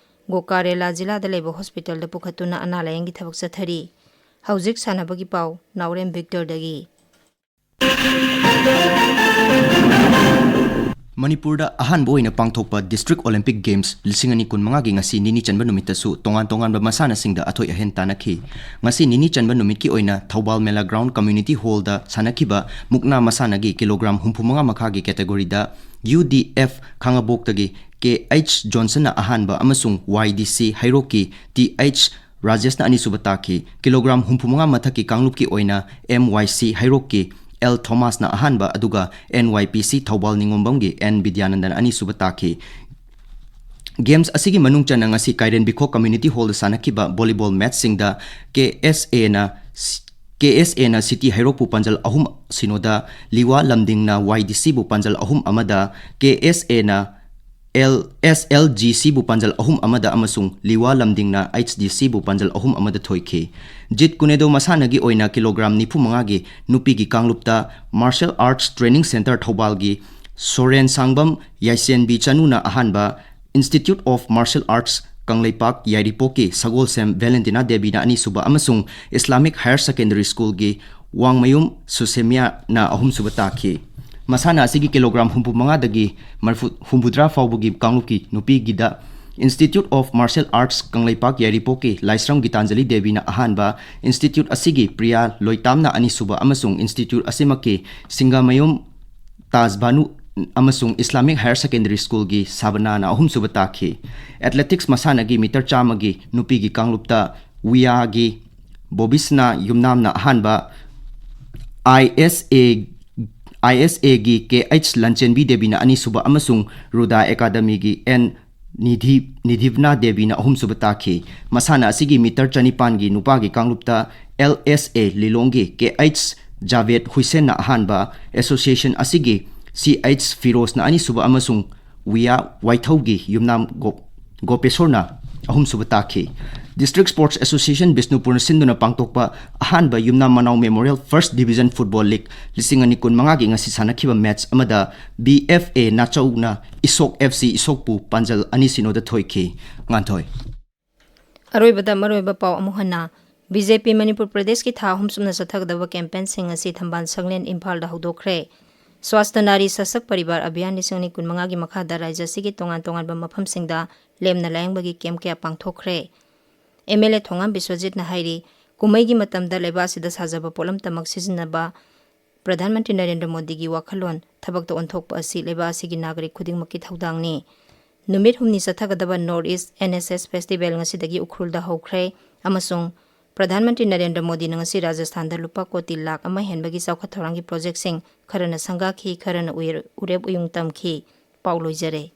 ꯒꯣꯀꯥꯔꯦꯂꯥ ꯖꯤꯂꯥꯗ ꯂꯩꯕ ꯍꯣꯁꯄꯤꯇꯥꯜꯗ ꯄꯨꯈꯠꯇꯨꯅ ꯑꯅꯥ ꯂꯥꯌꯦꯡꯒꯤ ꯊꯕꯛ ꯆꯠꯊꯔꯤ꯫ ꯍꯧꯖꯤꯛ ꯁꯥꯟꯅꯕꯒꯤ ꯄꯥꯎ, ꯅꯥꯎꯔꯦꯝ ꯚꯤꯛꯇꯔꯗꯒꯤ꯫ ꯃꯅꯤꯄꯨꯔꯗ ꯑꯍꯥꯟꯕ ꯑꯣꯏꯅ ꯄꯥꯡꯊꯣꯛꯄ ꯗꯤꯁꯇ꯭ꯔꯤꯛ ꯑꯣꯂꯤꯝꯄꯤꯛ ꯒꯦꯝꯁ ꯂꯤꯁꯤꯡ ꯑꯅꯤ ꯀꯨꯟꯃꯉꯥꯒꯤ ꯉꯁꯤ ꯅꯤꯅꯤ ꯆꯟꯕ ꯅꯨꯃꯤꯠꯇꯁꯨ ꯇꯣꯉꯥꯟ ꯇꯣꯉꯥꯟꯕ ꯃꯁꯥꯟꯅꯁꯤꯡꯗ ꯑꯊꯣꯏ ꯑꯍꯦꯟ ꯇꯥꯟꯅꯈꯤ꯫ ꯉꯁꯤ ꯅꯤꯅꯤ ꯆꯟꯕ ꯅꯨꯃꯤꯠꯀꯤ ꯑꯣꯏꯅ ꯊꯧꯕꯥꯜ ꯃꯦꯂꯥ ꯒ꯭ꯔꯥꯎꯟ ꯀꯝꯃ꯭ꯌꯨꯅꯤꯇꯤ ꯍꯣꯜꯗ ꯁꯥꯟꯅꯈꯤꯕ ꯃꯨꯛꯅꯥ ꯃꯁꯥꯟꯅꯒꯤ ꯀꯤꯂꯣꯒ꯭ꯔꯥꯝ ꯍꯨꯝꯐꯨꯃꯉꯥ ꯃꯈꯥꯒꯤ ꯀꯦꯇꯦꯒꯣꯔꯤꯗ ꯌꯨ ꯗꯤ ꯑꯦꯐ ꯈꯥꯉꯕꯣꯛꯇꯒꯤ ꯀꯦ ꯑꯩꯆ ꯖꯣꯟꯁꯟꯅ ꯑꯍꯥꯟꯕ ꯑꯃꯁꯨꯡ ꯋꯥꯏ ꯗꯤ ꯁꯤ ꯍꯩꯔꯣꯛꯀꯤ ꯇꯤ ꯑꯩꯆ ꯔꯥꯖꯦꯁꯅ ꯑꯅꯤꯁꯨꯕ ꯇꯥꯈꯤ꯫ ꯀꯤꯂꯣꯒ꯭ꯔꯥꯝ ꯍꯨꯝꯐꯨꯃꯉꯥ ꯃꯊꯛꯀꯤ ꯀꯥꯡꯂꯨꯞꯀꯤ ꯑꯣꯏꯅ ꯑꯦꯝ ꯋꯥꯏ ꯁꯤ ꯍꯩꯔꯣꯛꯀꯤ ꯑꯦꯜ ꯊꯣꯃꯥꯁꯅ ꯑꯍꯥꯟꯕ, ꯑꯗꯨꯒ ꯑꯦꯟ ꯋꯥꯏ ꯄꯤ ꯁꯤ ꯊꯧꯕꯥꯜ ꯅꯤꯉꯣꯝꯕꯝꯒꯤ ꯑꯦꯟ ꯕꯤꯗ꯭ꯌꯥꯅꯟꯗꯟ ꯑꯅꯤꯁꯨꯕ ꯇꯥꯈꯤ꯫ Games ꯑꯁꯤꯒꯤ ꯃꯅꯨꯡ ꯆꯟꯅ ꯉꯁꯤ ꯀꯥꯏꯔꯦꯟꯕꯤꯈꯣꯛ Community Hallꯗ ꯁꯥꯟꯅꯈꯤꯕ volleyball matchꯁꯤꯡꯗ ꯀꯦ ꯑꯦꯁ ꯑꯦꯅ, ꯀꯦ ꯑꯦꯁ ꯑꯦꯅ ꯁꯤꯇꯤ ꯍꯩꯔꯣꯛꯄꯨ ꯄꯥꯟꯖꯜ ꯑꯍꯨꯝ ꯁꯤꯅꯣꯗ, ꯂꯤꯋꯥ ꯂꯝꯗꯤꯡꯅ ꯋꯥꯏ ꯗꯤ ꯁꯤꯕꯨ ꯄꯥꯟꯖꯜ ꯑꯍꯨꯝ ꯑꯃꯗ, ꯀꯦ ꯑꯦꯁ ꯑꯦꯅ ꯑꯦꯜ, ꯑꯦꯁ ꯑꯦꯜ ꯖꯤ ꯁꯤꯕꯨ ꯄꯥꯟꯖꯜ ꯑꯍꯨꯝ ꯑꯃꯗ ꯑꯃꯁꯨꯡ ꯂꯤꯋꯥ ꯂꯝꯗꯤꯡꯅ ꯑꯩꯆ ꯗꯤ ꯁꯤꯕꯨ ꯄꯥꯟꯖꯜ ꯑꯍꯨꯝ ꯑꯃꯗ ꯊꯣꯏꯈꯤ꯫ ꯖꯤꯠ ꯀꯨꯅꯦꯗꯣ ꯃꯁꯥꯟꯅꯒꯤ ꯑꯣꯏꯅ ꯀꯤꯂꯣꯒ꯭ꯔꯥꯝ ꯅꯤꯐꯨ ꯃꯉꯥꯒꯤ ꯅꯨꯄꯤꯒꯤ ꯀꯥꯡꯂꯨꯞꯇ Martial Arts Training Centre ꯊꯧꯕꯥꯜꯒꯤ ꯁꯣꯔꯦꯟ ꯁꯥꯡꯕꯝ ꯌꯥꯏꯁꯦꯟꯕꯤ ꯆꯅꯨꯅ ꯑꯍꯥꯟꯕ, Institute of Martial Arts Kangleipak ꯌꯥꯏꯔꯤꯄꯣꯛꯀꯤ ꯁꯒꯣꯜꯁꯦꯝ ꯚꯦꯂꯦꯟꯇꯤꯅꯥ ꯗꯦꯕꯤꯅ ꯑꯅꯤꯁꯨꯕ ꯑꯃꯁꯨꯡ Islamic Higher Secondary Schoolꯒꯤ ꯋꯥꯡꯃꯌꯨꯝ ꯁꯨꯁꯦꯃꯤꯌꯥꯅ ꯑꯍꯨꯝꯁꯨꯕ ꯇꯥꯈꯤ꯫ ꯃꯁꯥꯟꯅ ꯑꯁꯤꯒꯤ ꯀꯤꯂꯣꯒ꯭ꯔꯥꯝ ꯍꯨꯝꯐꯨ ꯃꯉꯥꯗꯒꯤ ꯃꯔꯐꯨ, ꯍꯨꯝꯐꯨꯇꯔꯥ ꯐꯥꯎꯕꯒꯤ ꯀꯥꯡꯂꯨꯞꯀꯤ ꯅꯨꯄꯤꯒꯤꯗ Institute of Martial Arts Kangleipak ꯌꯥꯏꯔꯤꯄꯣꯛꯀꯤ ꯂꯥꯏꯁ꯭ꯔꯝ ꯒꯤꯇꯥꯟꯖꯂꯤ ꯗꯦꯕꯤꯅ ꯑꯍꯥꯟꯕ, Institute ꯑꯁꯤꯒꯤ ꯄ꯭ꯔꯤꯌꯥ ꯂꯣꯏꯇꯥꯝꯅ ꯑꯅꯤꯁꯨꯕ ꯑꯃꯁꯨꯡ Institute ꯑꯁꯤꯃꯛꯀꯤ ꯁꯤꯡꯒꯥꯃꯌꯨꯝ ꯇꯥꯖ ꯕꯥꯅꯨ ꯑꯃꯁꯨꯡ Islamic Higher Secondary Schoolꯒꯤ ꯁꯥꯕꯅꯥꯅ ꯑꯍꯨꯝꯁꯨꯕ ꯇꯥꯈꯤ꯫ Athletics ꯃꯁꯥꯟꯅꯒꯤ ꯃꯤꯇꯔ ꯆꯥꯝꯃꯒꯤ ꯅꯨꯄꯤꯒꯤ ꯀꯥꯡꯂꯨꯞꯇ ꯋꯤꯌꯥꯒꯤ ꯕꯣꯕꯤꯁꯅꯥ ꯌꯨꯝꯅꯥꯝꯅ ꯑꯍꯥꯟꯕ, ꯑꯥꯏ ꯑꯦꯁ ꯑꯦ, ꯑꯥꯏ ꯑꯦꯁ ꯑꯦꯒꯤ ꯀꯦ ꯑꯩꯆ ꯂꯟꯆꯦꯟꯕꯤ ꯗꯦꯕꯤꯅ ꯑꯅꯤꯁꯨꯕ ꯑꯃꯁꯨꯡ ꯔꯨꯗꯥ ꯑꯦꯀꯥꯗꯃꯤꯒꯤ ꯑꯦꯟ ꯅꯤꯙꯤ, ꯅꯤꯙꯤꯕꯅꯥ ꯗꯦꯕꯤꯅ ꯑꯍꯨꯝꯁꯨꯕ ꯇꯥꯈꯤ꯫ ꯃꯁꯥꯟꯅ ꯑꯁꯤꯒꯤ ꯃꯤꯇꯔ ꯆꯅꯤꯄꯥꯟꯒꯤ ꯅꯨꯄꯥꯒꯤ ꯀꯥꯡꯂꯨꯞꯇ ꯑꯦꯜ ꯑꯦꯁ ꯑꯦ ꯂꯤꯂꯣꯡꯒꯤ ꯀꯦ ꯑꯩꯆ ꯖꯥꯚꯦꯗ ꯍꯨꯏꯁꯦꯟꯅ ꯑꯍꯥꯟꯕ, association ꯑꯁꯤꯒꯤ ꯁꯤ ꯑꯩꯆ ꯐꯤꯔꯣꯖꯅ ꯑꯅꯤꯁꯨꯕ ꯑꯃꯁꯨꯡ ꯋꯤꯌꯥ ꯋꯥꯏꯊꯧꯒꯤ ꯌꯨꯝꯅꯥꯝ ꯒꯣ-, ꯒꯣꯄꯦꯁꯣꯔꯅ ꯑꯍꯨꯝꯁꯨꯕ ꯇꯥꯈꯤ꯫ District Sports Association ꯕꯤꯁꯅꯨꯄꯨꯔꯅ ꯁꯤꯟꯗꯨꯅ ꯄꯥꯡꯊꯣꯛꯄ ꯑꯍꯥꯟꯕ ꯌꯨꯝꯅꯥꯝ ꯃꯅꯥꯎ Memorial First Division Football League ꯂꯤꯁꯤꯡ ꯑꯅꯤ ꯀꯨꯟꯃꯉꯥꯒꯤ ꯉꯁꯤ ꯁꯥꯟꯅꯈꯤꯕ match ꯑꯃꯗ B F A ꯅꯥꯆꯧꯅ ꯏꯁꯣꯛ F C ꯏꯁꯣꯛꯄꯨ ꯄꯥꯟꯖꯜ ꯑꯅꯤ ꯁꯤꯅꯣꯗ ꯊꯣꯏꯈꯤ꯫ ꯉꯥꯟꯊꯣꯏ꯫ ꯑꯔꯣꯏꯕꯗ ꯃꯔꯨꯑꯣꯏꯕ ꯄꯥꯎ ꯑꯃꯨꯛ ꯍꯟꯅ꯫ ꯕꯤ ꯖꯦ ꯄꯤ ꯃꯅꯤꯄꯨꯔ ꯄ꯭ꯔꯗꯦꯁꯀꯤ ꯊꯥ ꯑꯍꯨꯝ ꯆꯨꯞꯅ ꯆꯠꯊꯒꯗꯕ campaignꯁꯤꯡ ꯑꯁꯤ ꯊꯝꯕꯥꯜ ꯁꯪꯂꯦꯟ ꯏꯝꯐꯥꯜꯗ ꯍꯧꯗꯣꯛꯈ꯭ꯔꯦ꯫ ꯁ꯭ꯋꯥꯁꯊ ꯅꯥꯔꯤ ꯁꯁꯛ ꯄꯔꯤꯕꯥꯔ ꯑꯚꯤꯌꯥꯟ ꯂꯤꯁꯤꯡ ꯑꯅꯤ ꯀꯨꯟꯃꯉꯥꯒꯤ ꯃꯈꯥꯗ ꯔꯥꯖ꯭ꯌ ꯑꯁꯤꯒꯤ ꯇꯣꯉꯥꯟ ꯇꯣꯉꯥꯟꯕ ꯃꯐꯝꯁꯤꯡꯗ ꯂꯦꯝꯅ ꯂꯥꯌꯦꯡꯕꯒꯤ camp ꯀꯌꯥ ꯄꯥꯡꯊꯣꯛꯈ꯭ꯔꯦ꯫ ꯑꯦꯝ ꯑꯦꯜ ꯑꯦ ꯊꯣꯉꯥꯝ ꯕꯤꯁ꯭ꯋꯖꯤꯠꯅ ꯍꯥꯏꯔꯤ, ꯀꯨꯝꯍꯩꯒꯤ ꯃꯇꯝꯗ ꯂꯩꯕꯥꯛ ꯑꯁꯤꯗ ꯁꯥꯖꯕ ꯄꯣꯠꯂꯝꯇꯃꯛ ꯁꯤꯖꯤꯟꯅꯕ ꯄ꯭ꯔꯙꯥꯟ ꯃꯟꯇ꯭ꯔꯤ ꯅꯔꯦꯟꯗ꯭ꯔ ꯃꯣꯗꯤꯒꯤ ꯋꯥꯈꯜꯂꯣꯟ ꯊꯕꯛꯇ ꯑꯣꯟꯊꯣꯛꯄ ꯑꯁꯤ ꯂꯩꯕꯥꯛ ꯑꯁꯤꯒꯤ ꯅꯥꯒꯔꯤꯛ ꯈꯨꯗꯤꯡꯃꯛꯀꯤ ꯊꯧꯗꯥꯡꯅꯤ꯫ ꯅꯨꯃꯤꯠ ꯍꯨꯝꯅꯤ ꯆꯠꯊꯒꯗꯕ North East N S S Festival ꯉꯁꯤꯗꯒꯤ ꯎꯈ꯭ꯔꯨꯜꯗ ꯍꯧꯈ꯭ꯔꯦ ꯑꯃꯁꯨꯡ ꯄ꯭ꯔꯙꯥꯟ ꯃꯟꯇ꯭ꯔꯤ ꯅꯔꯦꯟꯗ꯭ꯔ ꯃꯣꯗꯤꯅ ꯉꯁꯤ ꯔꯥꯖꯁꯊꯥꯟꯗ ꯂꯨꯄꯥ ꯀꯣꯇꯤ ꯂꯥꯈ ꯑꯃ ꯍꯦꯟꯕꯒꯤ ꯆꯥꯎꯈꯠ ꯊꯧꯔꯥꯡꯒꯤ ꯄ꯭ꯔꯣꯖꯦꯛꯁꯤꯡ, ꯈꯔꯅ ꯁꯪꯒꯥꯈꯤ, ꯈꯔꯅ ꯎꯌꯦꯔ-, ꯎꯔꯦꯞ ꯎꯌꯨꯡ ꯇꯝꯈꯤ꯫ ꯄꯥꯎ ꯂꯣꯏꯖꯔꯦ꯫